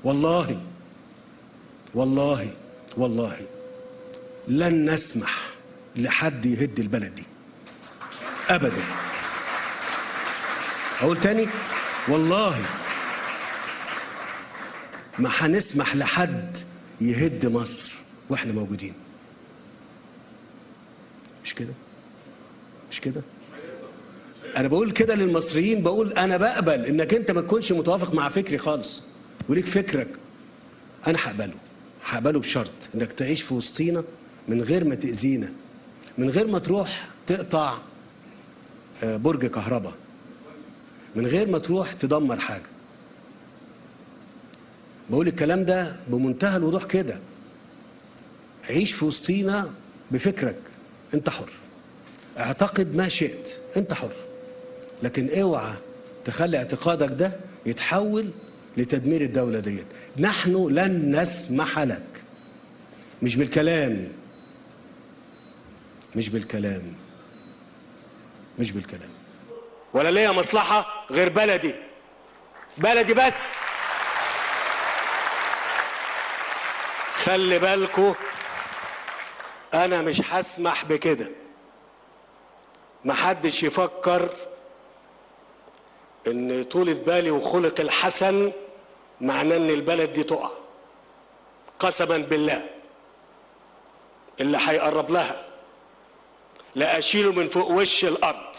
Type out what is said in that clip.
والله والله والله لن نسمح لحد يهد البلد دي أبدا. أقول تاني، والله ما هنسمح لحد يهد مصر واحنا موجودين. مش كده؟ مش كده؟ أنا بقول كده للمصريين، بقول أنا بقبل إنك أنت ما تكونش متوافق مع فكري خالص وليك فكرك، أنا هقبله، هقبله بشرط إنك تعيش في وسطينا من غير ما تأذينا، من غير ما تروح تقطع برج كهرباء، من غير ما تروح تدمر حاجة. بقول الكلام ده بمنتهى الوضوح كده. عيش في وسطينا بفكرك، انت حر، اعتقد ما شئت، انت حر، لكن اوعى تخلي اعتقادك ده يتحول لتدمير الدولة ديت. نحن لن نسمح لك. مش بالكلام، مش بالكلام، مش بالكلام. ولا ليا مصلحة غير بلدي، بلدي بس. خلي بالكو، أنا مش هسمح بكده. محدش يفكر إن طولة بالي وخلق الحسن معناه إن البلد دي تقع. قسما بالله اللي هيقرب لها لا أشيله من فوق وش الأرض.